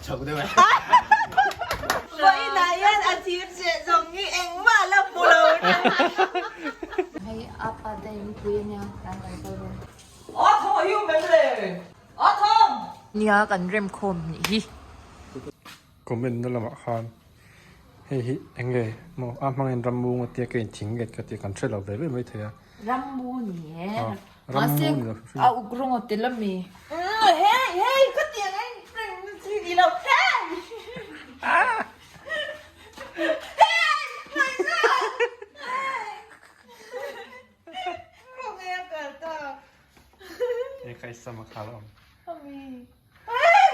chho deuh e. Vawiinah hian a thir cheh zawng hi engmah la hmu lo na. Hei apa te in pui ania kan kan kal dawn. A thawng a hiu mem le. A thawng! Nia kan rem khawm nih hi. Comment na lamah khan hei hi eng nge maw a hmangin rammu nga tia ka inthing nget ka tih kan hre lo ve ve mai thei a. Rammu ni e. Rammu ni lo hrim. A uk rawng a tel a mi. Hei hei ka ti ang eng prank na chi ni lo hei. Hei ngaihna hei. Khawnge a kal tak. He kai sama kha la awm. Ami. Hei.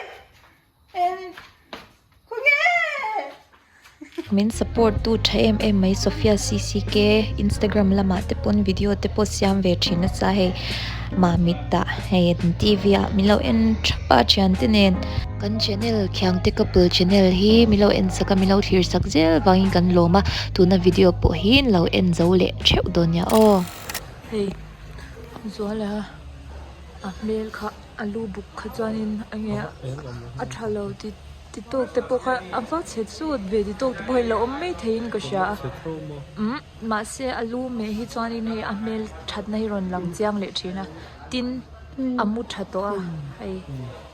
Min support tu tha em em mai Sophia CCK Instagram lamah te pawn video te pawh siam ve thin nasa hei Mamit ah hei TV ah min lo en thap a thian te nen kan channel Khiangte couple channel hi min lo en sak a min lo thlir sak zel vangin kan lawm a tuna video pawh hi in lo en zo leh theuh dawn nia aw. Hei Zuala a hmel kha. A lu buk kha chuanin enge a tha lo ti ti tawk te pawh kha a va chhe chut ve ti tawk te pawh hi a lo awm mai theiin ka hria a umm mahse a lu meh hi chuanin hei a hmel thatna hi rawn lang chiang leh thin a tin a mu tha tawh a hei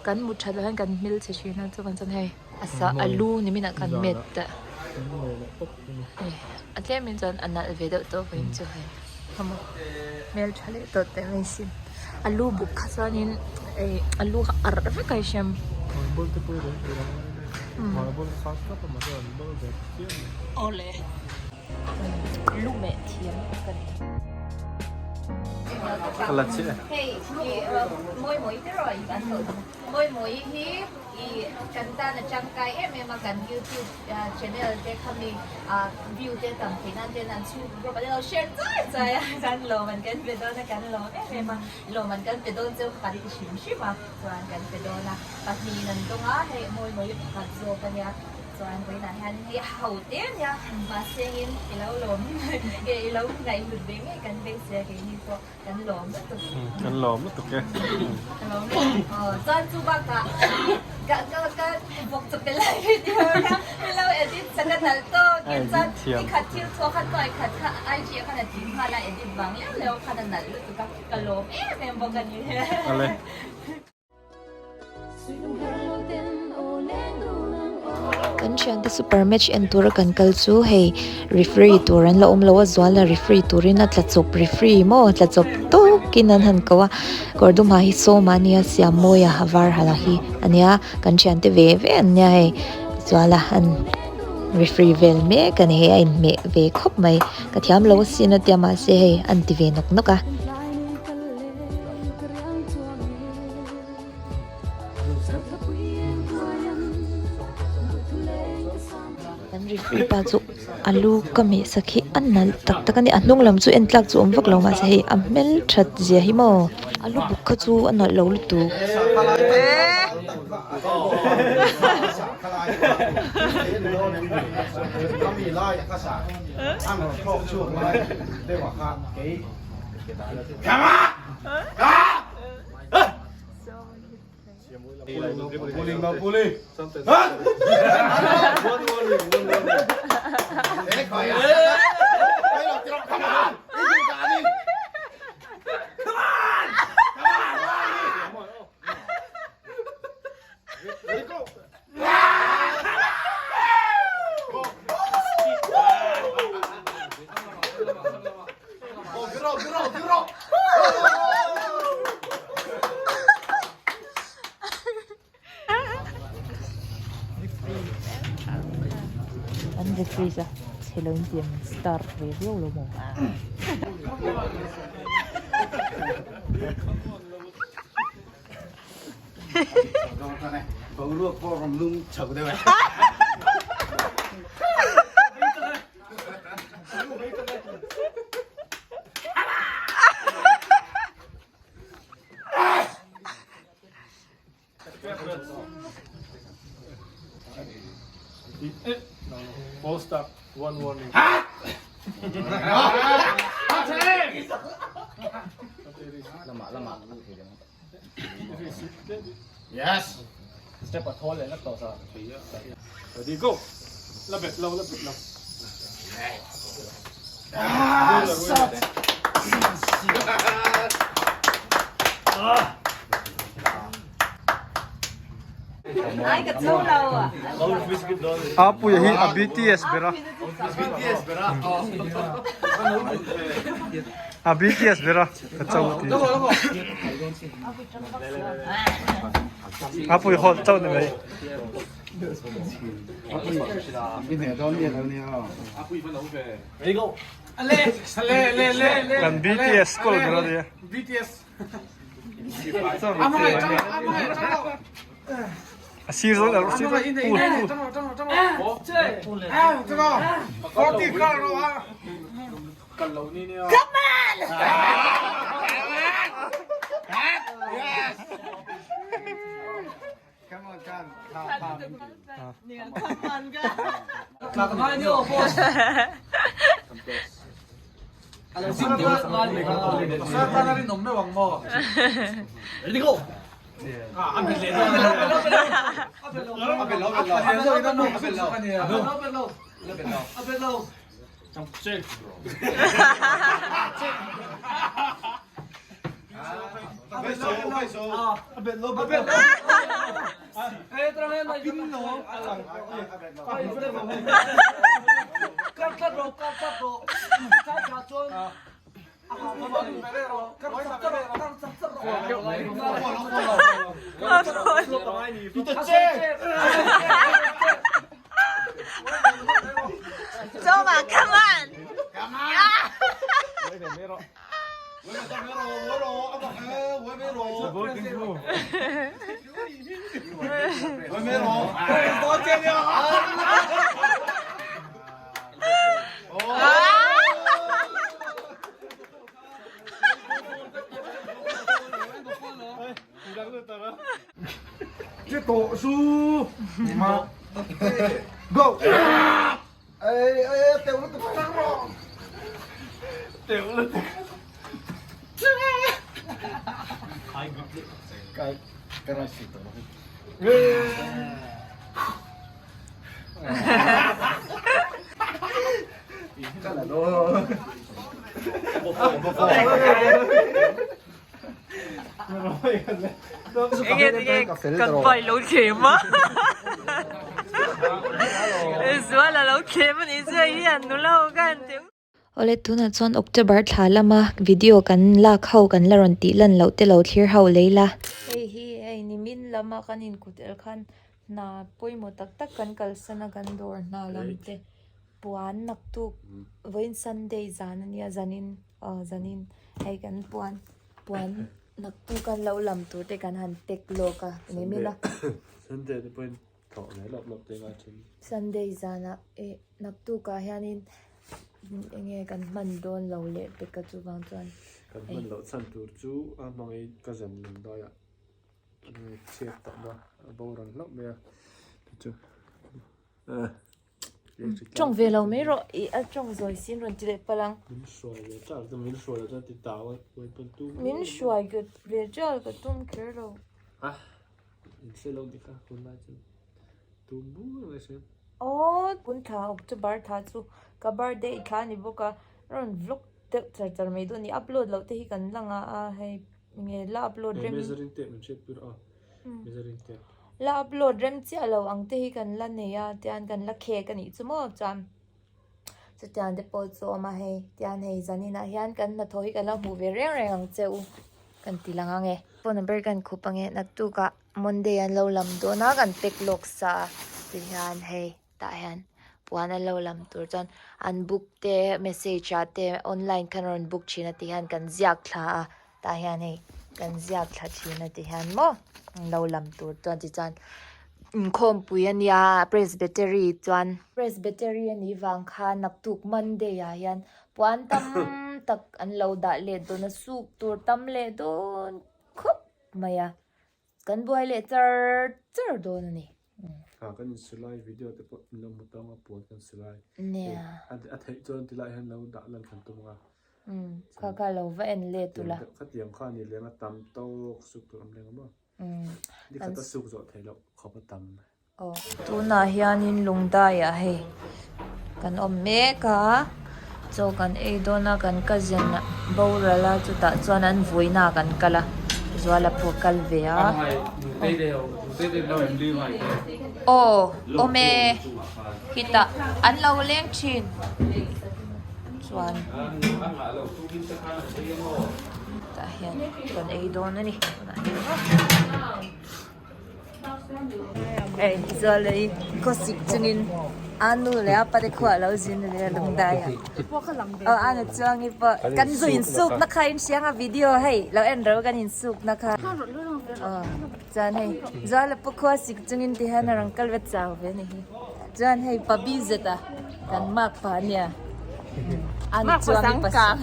kan mu that loh hian kan hmel chhe thin a chuvang chuan hei a sa a lu ni minah kan met a hei a tlemin chuan a nalh ve deuh tawh vawiin chu hei. Hmel tha leh tawh teh mai sin a lu buk kha chuanin ih a lu kha arh vek a i hriam awle lu meh thiam ka ni. Hei ih mawi mawi te rawh an tawh mawi mawi hi ih kan tan a tangkai em em a kan youtube channel te kha mi view te tam theih nan ten an chhung group an lo share chai chai a chuan lawm an kan pe dawn a kan lawm em em a lawm an kan pe dawn cheu kha kan ti hrim hrim a chuan kan pe dawn a pahnihin an dawng a hei mawi mawi pakhat zawk a nia chuan vawiinah hian hei a ho te a nia mahse engin i lo lawm i lo ngaihhlut ve ngei kan beisei a keini pawh. Kan lawm lutuk. Kan lawm lutuk e. Ka lawm lutuk. Aw chuan chu bakah ka ka ka vawk chawpe lai video kha min lo edit sak a nalh tawk in chuan ni khat thil chhuak kha tuai khat kha IG ah khan a tih nghal a edit vang leuh leuh khan a nalh lutuk a ka lawm em em bawk a ni. Awle. Kan thiante super match en tura kan kal chu hei referee tur an la awm lo a zual a referee turin a tla chawp referee maw tla chawp tawkin an han ko a kawr dum ha hi sawma ania siam mawi a var ha lah hi ania kan thiante ve ve an nia hei zuala an referee vel mek ani hei a inhmeh ve khawp mai ka thiam lo asin a tia mahse hei an ti ve nawk nawk a. Kan referee pa chu a lu ka meh sak hi a nalh tak tak a ni a hnung lam chu en tlak chu awm vak lo mahse hei a hmelthat zia hi maw a lu buk kha chu a nalh lo lutuk. An referee a chhe lo in ti ang star ve viau lo maw. Boruak pawh rawn lum chho deuh e. Full stop, one warning. Yes. Step a thawl leh lek tawh sa. Ready go! La bet lo, la bet lo. Apuia hi a BTS ber a. A BTS ber a ka cho ti. Apui hawlh cho ni mai. Kan BTS school ber a nia. A sir zawn a sir zawn pu Enge enge kan pai lo thlem a Zuala lo thlem a nih chu hei hian nula ho khan teuh. Awle tunah chuan October thla lama video kan lak ho kan la rawn tih lan loh te lo thlir ho lei la. Hei hi hei nimin lama kan inkut el khan hna pawimawh tak tak kan kalsan a kan dawr hna lam te puan naktuk vawiin Sunday zan a nia zanin aw zanin hei kan puan puan naktuk an lo lam tur te kan han pack lawk a nimin a. Sunday te pawhin thawh ve lawp lawp te ngai thin. Sunday zanah eh naktukah hianin enge kan hman dawn lo leh pek a chuvang chuan. Kan hman loh chhan tur chu a hmangei ka zan lung daiah chhiat takna a boral hlauh mai a chu eh. Tawng ve lo mai rawh i a tawng zawi sin rawn ti leh palh ang. Min hruai ve chal ka min hruai lo chuan ti tau a uai pawn tum. Min hruai ka ve chal ka tum kher lo. A in hre lo dik a hun lai chuan tum bur mai sin. Aw kun thla October thla chu ka birthday thla a ni bawk a rawn vlog deuh char char mai dawn a ni upload loh te hi kan la ngah a hei nge la upload rem. Measuring tape min hriat pui rawh aw measuring tape. La upload rem chiah lo ang te hi kan la nei a tian kan la khek a nih chu maw chuan chutiang te pawh chu a awm a hei tian hei zaninah hian kan hnathawh hi kan lo hmuh ve reng reng ang che u kan ti lang ang e. Phone number kan khup ang e naktukah Monday an lo lam dawn a kan pack lawk sa a ti hian hei tah hian puan an lo lam tur chuan an book te message ah te online khan rawn book thin a ti hian kan ziak thla a. Tah hian hei kan ziak thla thin a ti hian maw lo lam tur chuan tichuan inkhawmpui a nia presbytery chuan presbytery a nih vang khan naktuk monday ah hian puan tam tak an lo dah let dawn a suk tur tam leh dawn khawp mai a kan buai leh char char dawn a ni. Ha kan insulai video te pawh in lo hmu tawng a puan kan sulai. Nia. A theih chuan tilai hian lo dah lan kan tum ang a. Kha kha lo va en let ula. Khatiang kha a ni leng a tam tawk suk tur awm leng a maw. Ni khat a suk zawh theih loh khawp a tam. Aw tunah hianin Lungdaiah hei kan awm mek a, chaw kan ei dawn a kan cousin boral a chutah chuan an vuina ah kan kal a, Zuala pawh kal ve a. Aw awm e khitah an lo leng thin chuan tah hian kan ei dawn a ni tunah hian. Hei Zuala hi khawsik chungin a nu leh a pate khuah lo zin a nia lungdai ah aw a nu chuang hi pawh kan zu insuk na kha in hriang a video hei lo en ro kan insuk na kha aw chuan hei Zuala pawh khawsik chungin ti hian a rawn kal ve chau ve a ni hi chuan hei pa bi zet a kan mark pa a nia a nu chuang hi pasal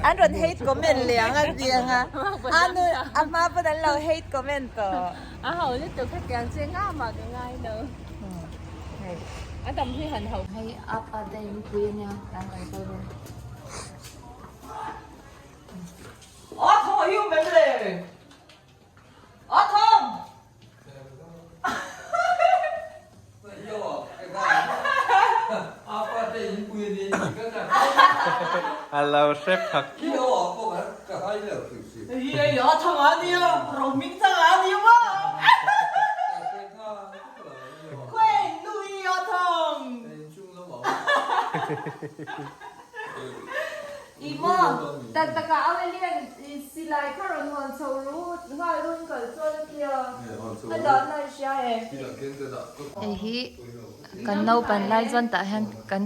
An rawn hate comment leh ang a tiang a, a nu a hma pawn an lo hate comment tawh. A ho lutuk hetiang che nga mah ka ngai lo. A dam hi han ho. Hei a pa te in pui a nia kan rawn kal dawn. A thaw hi awm em le? A thawng! A lo hrep phak. I maw? Tak takah Aurelian i silai kha rawn hawn chho ru nghal run kal chuan a ti a, a dahna i hria e. Hei hi kan naupan lai chuan tah hian kan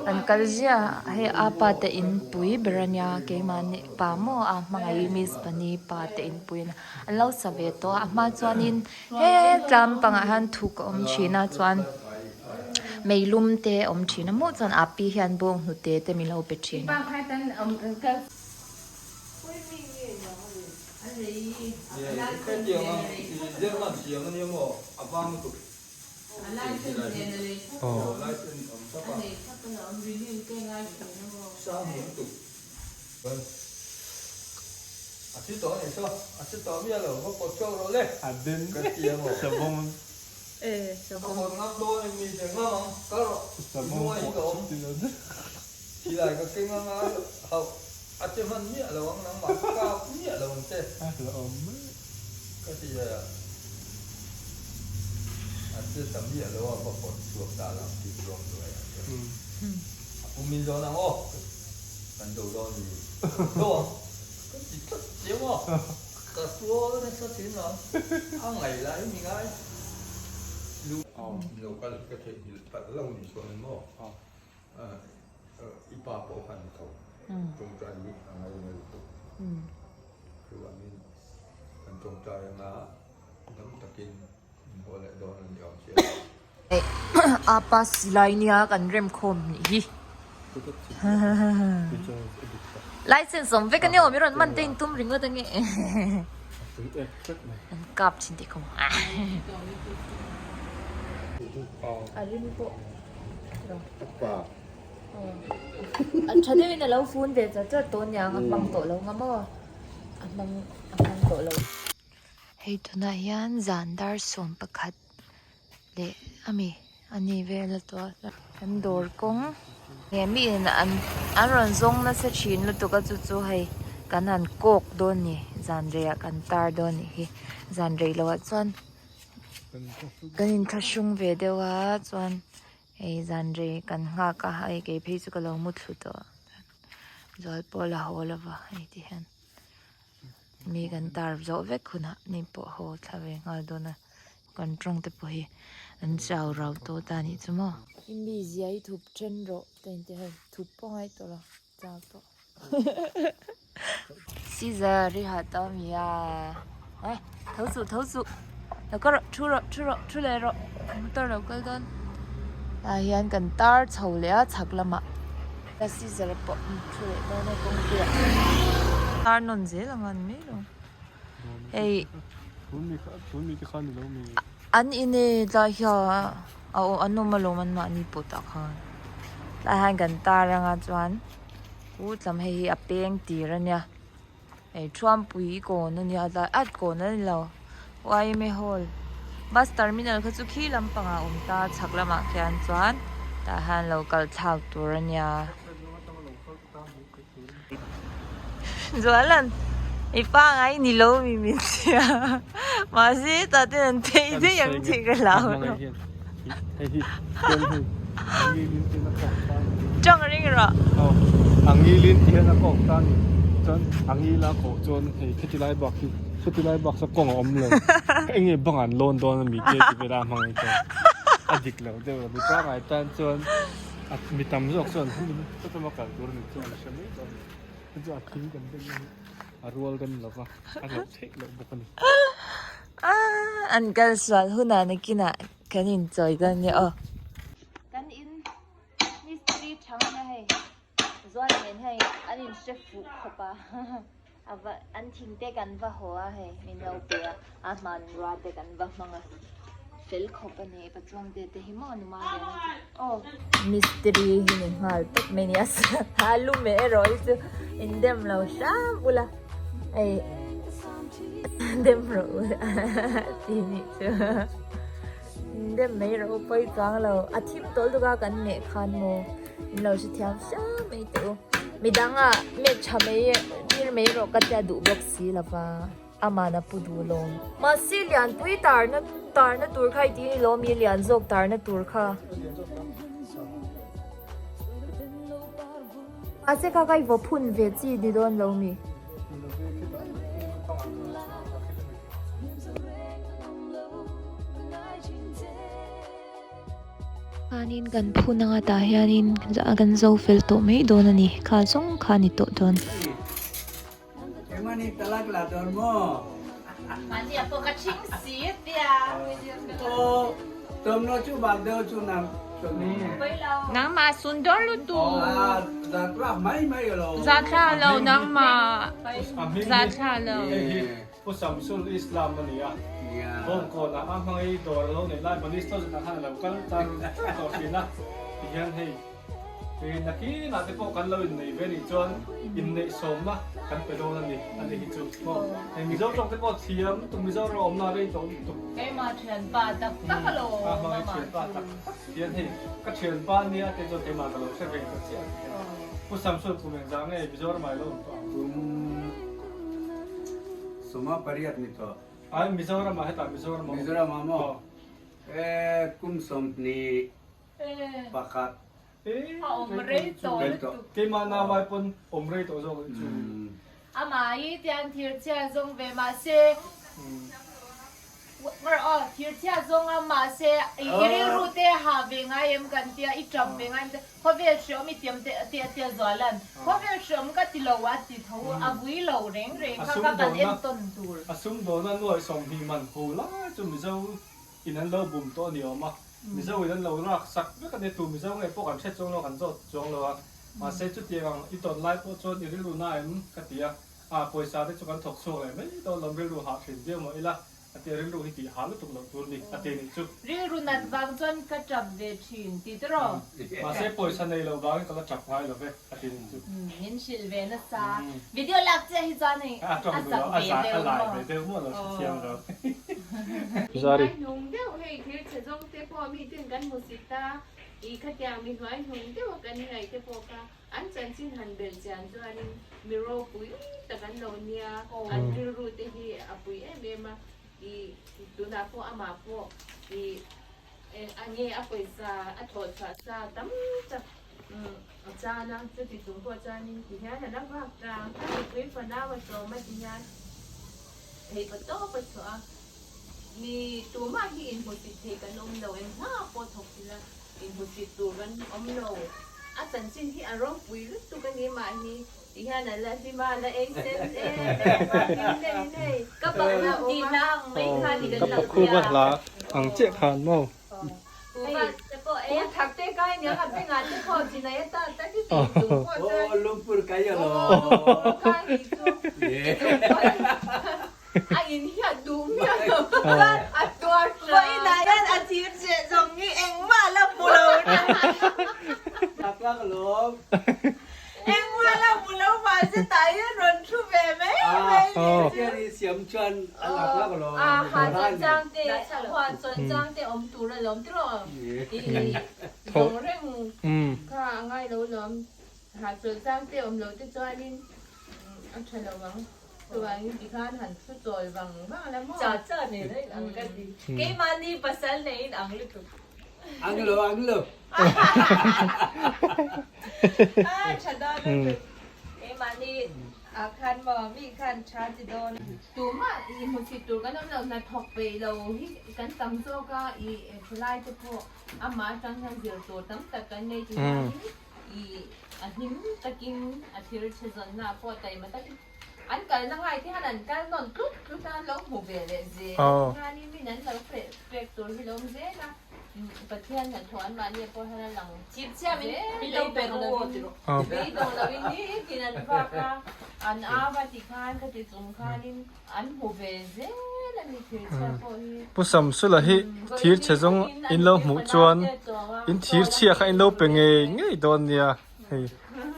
kan kal ziah a, hei a pa te in pui ber a nia keimahni pa maw a hmangaih miss pani pa te in pui a nia an lo sa ve tawh a, a hma chuanin he tlang pangah hian thuk a awm thin a chuan. Meilum te awm thin a maw chuan a pi hian bawng hnute te min lo pe thin a. Apa silai nia kan rem khawm nih hi. License awm vek ania aw mi rawn man te in tum ringawt ange. An kap thin tih ka hmu. A rim pawh. A tha deuhin a lo fun ve char char tawh aniang a hmang tawh lo nga maw a hmang a hmang tawh lo. Hei tunah hian zan dar sawm pakhat leh ami a ni vel a tawh a kan dawr kawng nge miin an an rawn zawng nasa thin lutuk a chu chu hei kan han kawk dawn a ni zan reiah kan tar dawn a nih hi zan rei loh ah chuan kan inthlahrung ve deuh a chuan. Hei zan rei kan nghak a hei kei phei chu ka lo mu thlu tawh zual pawh la haw lova hei ti hian mi kan tar zawh vek hunah ni pawh haw thla ve nghal dawn a kan tawng te pawh hi an chau rau tawh ta anih chu maw. I mi zia i thup then rawh ka inti hei thup pawh ngai tawh lo chau tawh. Caesar i ha tawh ami a eh tho suh tho suh lo kal rawh thu rawh thu rawh thu leh rawh motor lo kal dawn tah hian kan tar chho leh a chhak lamah Caesar pawh thu leh dawn a kawngpuiah tar nawn zel ang a ni mai lo hei an in e tlai hian a aw an awm alawm an mahni pawh tah khan tlai hian kan tar anga chuan. Utlam hei hi a peng tir a nia hei Thuampui kawn a nia tlai at kawn a ni lo yma hall bus terminal kha chu khi lampangah a awm ta chhak lamah khian chuan tah hian lo kal thlak tur a nia. Zualan i pangai ni lo mi min tia mahse tah ten an phei daih ang tih ka hlau lo. Tawng ring rawh. A ngilin ti hian a kawk ta a ni chuan a ngila kawh chuan hei kheti lai bak hi kheti lai bak saw kawng a awm lo eng nge bang an lawn dawn a mi te ti vel a hmang hi chuan a dik lo deuh lo mi pangai tan chuan a mi tam zawk chuan Chutama kal tur a ni chu an hre mai dawn a ni. Chu chu a thil kan bengna hi a rual rem lo va, a loh theih loh bawk a ni. An kal sual hunah nakinah kan inchawi dawn nia aw. Kan in mistiri thang ania hei Zual nen hei an inhre fuh khawp a ava an thing te kan va haw a hei min lo pe a a hmanrua te kan va hmang a fel khawp a ni pachuang te te hi maw numa lian a chu aw mistiri hi ni nghal tawp mai nia a lu meh erawh hi chu in dem lo hram ula hei dem rawh u tih nih chu in dem mai rawh u pawi chuang lo a thim tawl tuk a kan meh khan maw in lo hrethiam hram mai teh u midang ah met tha mai tir mai rawh ka tia duh bawk si lova aman a pu duh lawm mahse lianpui tarna tarna tur kha i tih ni lawm i lian zawk tarna tur kha mahse kha kha i vaw phun ve chi ni dawn lo mi. Khanin kan phun anga tah hianin kan zo fel tawh mai dawn a ni kha zawng kha a ni tawh dawn. Nangmah sundawr lutuk. Zathla lo nangmah zathla lo. Pu Samsul Islam a ni a, Bawngkawnah a hmangaih dawr a lo neih lai Manish Tawzatah khan a lo kal char char tawh thin a, tihian hei nakinah te pawh kan lo inneih ve nih chuan inneih sawmna kan pe dawn a ni a ni hi chu maw hei Mizo tawng te pawh thiam lutuk Mizoram awmna rei tawh lutuk. Keimah thianpa tak tak a lo awm a hmangaih thianpa tak tak hian hei ka thianpa nia te chuan keimah ka lo hre ve ta chiah a ni. Pu Samsul kum engzah nge Mizoramah i lo awm tawh ang? Kum 18 ni tawh. Ai Mizoramah hetah Mizoramah. Mizoramah maw? E kum 21. E A awm rei tawh lutuk. Keimah nau ai pawn awm rei tawh zawk anih chu. Amah hi tiang thirchhia zawng ve mahse Ngar aw, thirchhia zawng a mahse i rilru te ha ve ngai em kan tia, i tap ve ngai em te, khawvel hreawm i tiam te te a tia Zualan, khawvel hreawm ka ti lo a ti tho, a vui lo reng reng kha ka kan entawn tur. A sumdawna nuai 20 man hu lai chu Mizo in an lo bum tawh a ni awm a, Mizo in an lo rak sak vek a nia, tu Mizo nge pawh kan hre chuang lo, kan zawt chuang lo a, mahse chutiang ang i tawn lai pawh chuan i rilru na em ka ti a, a pawisa te chu kan thawk chhuak leh mai dawn lo, rilru hah thin viau mah ila A ti rilru hi tih hah lutuk loh tur ni a ti nih chu. Rilru nat vang chuan ka tap ve thin ti te rawh. Mahse pawisa nei lo vangin ka la tap ngai lo ve a ti nih chu. Min hrilh ve nasa. Video lak chiah hi chuan hei a zak ve deuh maw. A lai ve deuh maw lo hrethiam lo. Zari. Hnung deuh hei thil chhe zawng te pawh mi ten kan hmu sit a, i khatiang mi hnuai hnung deuh a kan ngaih te pawh kha An chanchin han belh chian chuanin mi ropui tak an lo nia, an rilru te hi a pui em em a, i tunah pawh amah pawh i a nge a pawisa a thawh chhuah sa tam tak a chan a, chuti chung pawh chuanin ti hian a la vak ta, a nupui fanau a tlawm a ti hian theihpa tawp a chhuah a, mi tumah hi inhmusit thei kan awm lo, eng hma pawh thawk ila Inhmusit tur kan awm lo. A chanchin hi a ropui lutuk a ni mah hi ti hian a la hlim a, a la ei sen em em a, hlim deuhin hei ka pakhum tih hla ang mai kha ni kan Ka lo pakhum tia. a hla ang chiah khan maw. Hei u thak te kai nia ka bengah te pawh chinai a ta tak i tih chung pawh chuan. Aw lungpur kai a lo. Aw kai hi chu chung pawh A in hiat duh miah lo a tuar tha. Vawiinah hian a thir cheh zawng hi engmah la hmu lo na. Tlak tlak alawm. Engmah la Mahse tah hian rawn thu ve mai mai ni Aw. Khian i siam chuan a lak lak lo. A ha chuan chang te huan chuan chang te awm tur alawm tiraw i zawng reng kha a ngai lo lawm ha chuan chang te awm lo te chuanin a tha lo ang chuvangin tikhan han thu chawl vang vang la maw. Cha cha nen a in ang ka ti. Keimahni pasal nei in ang lutuk. Ang lo ang lo. A tha dawn lutuk. Keimahni ah khan maw mi khan tha ti dawn. Tumah i hmuchhit tur kan awm lo, hnathawk peih lo hi kan tam zawk a, i thalai te pawh amah atang hian zir tur tam tak kan nei tih hianin i a hlim takin a thil chhe zawnna ah pawh taima takin an kalna ngai te hian an kal nawn tlut tlut a, an lo hmu ve leh zel hianin min an lo pek tur hi lo awm zel a. Pathian hnathawh an mahni pawh hian a lang Chip chiah min min lo pe ru aw ti rawh. Beidawng loin nitin an vak a, an au a ti khan ka ti chung khanin an hmu ve zel a ni thir chhia pawh hi. Pu Samsula hi thir chhe zawng in lo hmuh chuan in thir chhia kha in lo pe ngei ngei dawn nia hei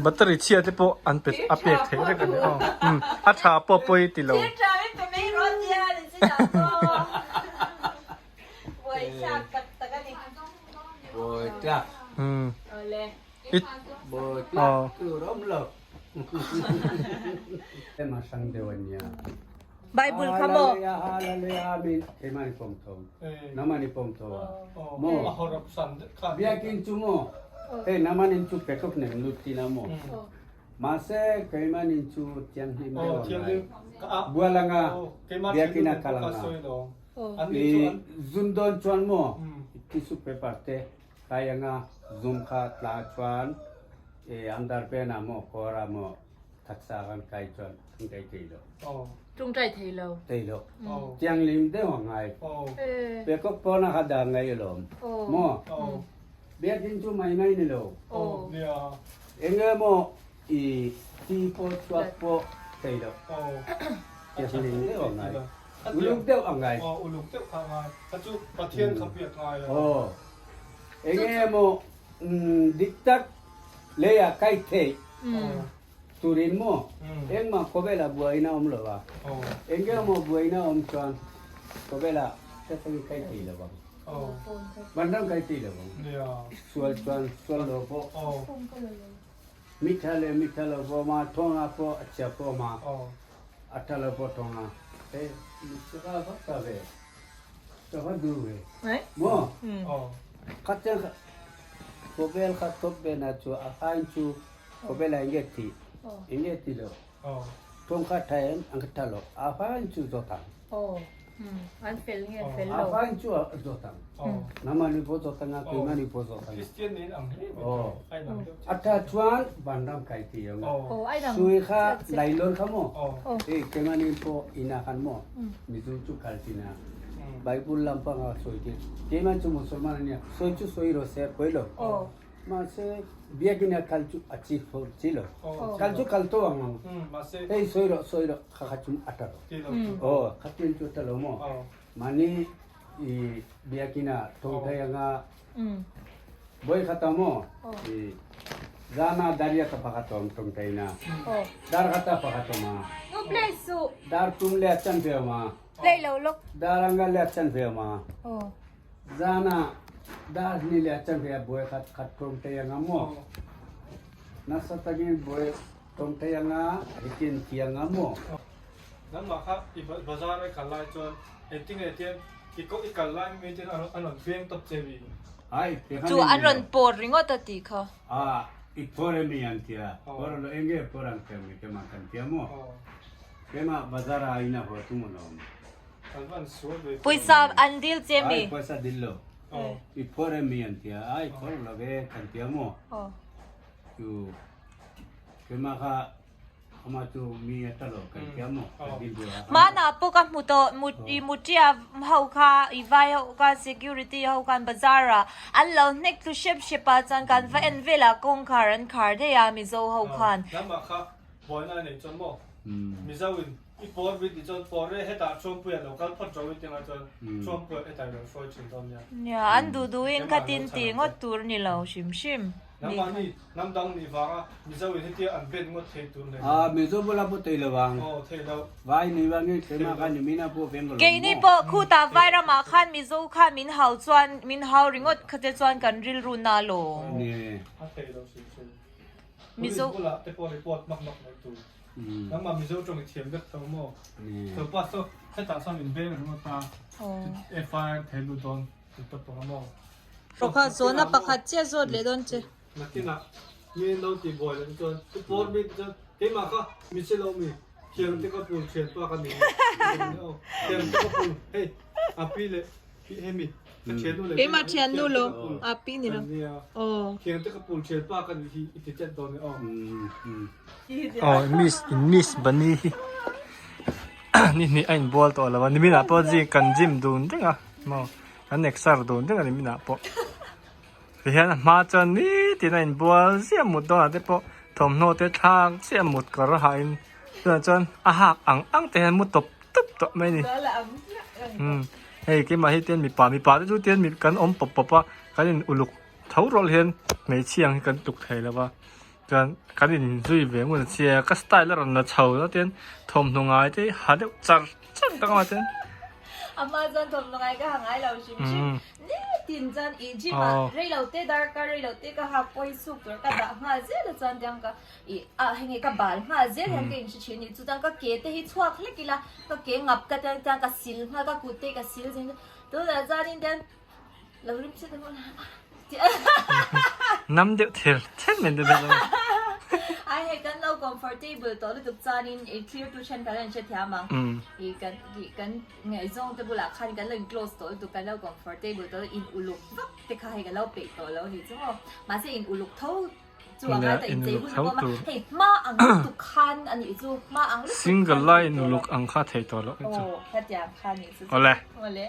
battery chhia te pawh an pe a pek theih reng a ni aw umm a tha pawh pawi ti lo. Thir tha min pe mai rawh tia ni chinah pawh. Buaitlak. Buaitlak tur awm lo. Ema hrang deuh a nia. Bible kha maw? Hallelujah, hallelujah, amen. Keimah ni pawm tho. Nangmah ni pawm tho a. Maw? Biakinn chu maw? Hei nangmah nin chu petrol nem lut tina maw? Mahse keimah nin chu thianghlim deuh a ngai. Bual anga biakinn a kal anga. I zun dawn chuan maw tissue paper te kai anga zum kha tla chuan i underpant ah maw kawr ah maw taksa kan kai chuan kan kai thei lo. Tungtai thei lo. Thei lo. Thianghlim deuh a ngai. Pekawk pawn a kha dah ngai alawm. Maw? Biakinn chu mai mai ni lo. Enge maw i ti pawh chhuak pawh thei lo. Thianghlim deuh a ngai. Uluk deuh a ngai. Aw, uluk deuh kha a ngai. Kha chu Pathian kha biak ngai a. Aw. Enge emaw dik tak leiah kai theih turin maw engmah khawvelah buaina awm lo a. Enge emaw buaina awm chuan khawvelah hretangin kai thei lo ang. Vanram kai thei lo ang. Sual chuan sual lo pawh. Mitha leh mitha lo pawh ma thawnga pawh a chhia pawh ma a tha lo pawh thawnga he saka vak ta ve ka va duh ve maw kha chen kha khawvel kha thawp ve na chu a hain chu khawvel ah enge thi enge ti lo thawng kha tha em ang tha lo a hain chu zawt ang. An fel nge fel lo. A vain chu a zawt ang. Nangmahni pawh zawt ang a, keimahni pawh zawt ang. Kristian nen ang hle mai chu. A inang deuh chiah. A tha chuan vanram kai ti ang a. Sui kha nylon kha maw? Hei keimahni pawh inah khan maw Mizo chu kal chin a. Bible lampang a sawi tir. Keimah chu Musalman a nia. Sawi chu sawi rawh se pawi lo. Mahse biakinn a kal chu a chi fo chi lo. Kal chu kal tawh ang ang. Hei sawi rawh sawi rawh kha kha chu a ta lo. Aw kha tin chu a ta lo maw. Mahni i biakinn ah thawngthai anga bawi kha ta maw i zana daria ka pakhat awm thawngthai na. Dar kha ta pakhat awm a. Dar tum leh a chanve awm a. Dar anga leh a chanve awm a. Zan ah dar hnih leh a chanve ah buai khat khat tawngtai anga maw? Nasa takin buai tawngtai anga hitin ti anga maw? Nangmah kha i bazar a i kal lai chuan engtinge tian i koh i kal lai mi ten an rawn veng tawp che mi? Ai, ti khan Chu an rawn pawr ringawt a tih kha. Ah, i pawr emi an tia. Pawr lo enge pawr ang che mi kema kan tia maw? Kema bazar ah ina haw tum alawm. Pawisa an dil che mi? Ai pawisa dil lo. I phawr em mi an tia. Ai phawr lo ve kan tia maw? Chu keimah kha ama chu mi a ta lo kan tia maw? Kan dil ve a. Hmanah pawh ka hmu tawh i mutia ho kha i vai ho kha security ho khan bazar ah an lo hnek thlu hrep hrep a chuan kan va en vel ah kawngkhar an khar daih a Mizo ho khan. Nangmah kha buaina a nei chuan maw? Mizo in I pawr bik tih chuan pawr e hetah Truampuia lo kal phawt ro i tingah chuan Truampuia hetah i lo hruai thin dawn nia. Nia, an duh duhin khatin tih ngawt tur ni lo hrim hrim. Nangmahni hnam dang nih vanga Mizo in hetia an ben ngawt thei tur nei. A Mizo bula pawh thei lo ang. Aw thei lo. Vai nei vangin keimah khan ni mina pawh veng ka lawm maw. Keini pawh khutah Vairamah khan Mizo khan min hau chuan min hau ringawt kha te chuan kan rilru na lawm. Ni. A thei lo hrim hrim. Mizo. Police bulah te pawh report mak mak mai tur. Nangmah Mizo tawng i thiam vek tho maw? Ni. Tho pa saw hetah sawn min veng ringawt a. FIR thei lut dawn. Pakhat zawhna pakhat chiah zawt leh dawn che. Nakinah mi an lo ti buai loh chuan i pawr mi te chuan keimah kha mi che lo mi thiang te ka pul thian pa ka ni thiang te ka pul hei a pi leh pi hemi ka thian nu leh Keimah thian nu lo a pi ni lo aw thiang te ka pul thian pa ka ni hi i ti chet dawn e aw aw miss in miss bani hi ni hnih a inbual tawh lo a niminah pawh zing kan gym dun reng a maw kan exer dun reng a niminah pawh tihian a hma chuan nitin a inbual ziah mut dawnah te pawh thawmhnaw te thlak chiah mut kawr a hahin tunah chuan a hak ang ang te hian mu tawp tawp tawh mai a ni umm hei keimah hi tian mipa mipa te chu tian kan awm pawp pawp a kan in uluk tho rawlh hian hmeichhia ang hi kan tluk thei lo va. Chuan kan inzui ve ngun a chhia ka style a rawn la chho ta ten thawmhnaw ngai te hi ha deuh char char tak a ten. A hma chuan thawmhnaw ngai ka ha ngai lo hrim hrim nitin chuan i gym ah rei lo te darkar rei lo te ka ha pawi chhuk tur ka dah nghal zel a chuan tiang ka i ah hei nge ka bal nghal zel hian ka inhre thin a ni chu chuan ka ke te hi chhuak hlek ila ka ke ngap ka tiang chuan ka sil nghal ka kut te ka sil zing tunah chuanin tian Lo rim se te hmun Nam deuh ther ther mai te lo. Ai hei kan lo comfortable tawh lutuk chuanin i clear tu then kan an hre thiam ang. I kan i kan ngaihzawng te bulah khan kan lo in close tawh lutuk kan lo comfortable tawh in uluk vak te kha hei kan lo peih tawh lo ni chu maw. Mahse in uluk tho chu a ngai ta in chei hun pawh a hei hma ang lutuk khan a nih chu hma ang lutuk Single lai in uluk ang kha thei tawh loh chu. Aw hetiang kha nih chu. Awle. Awle.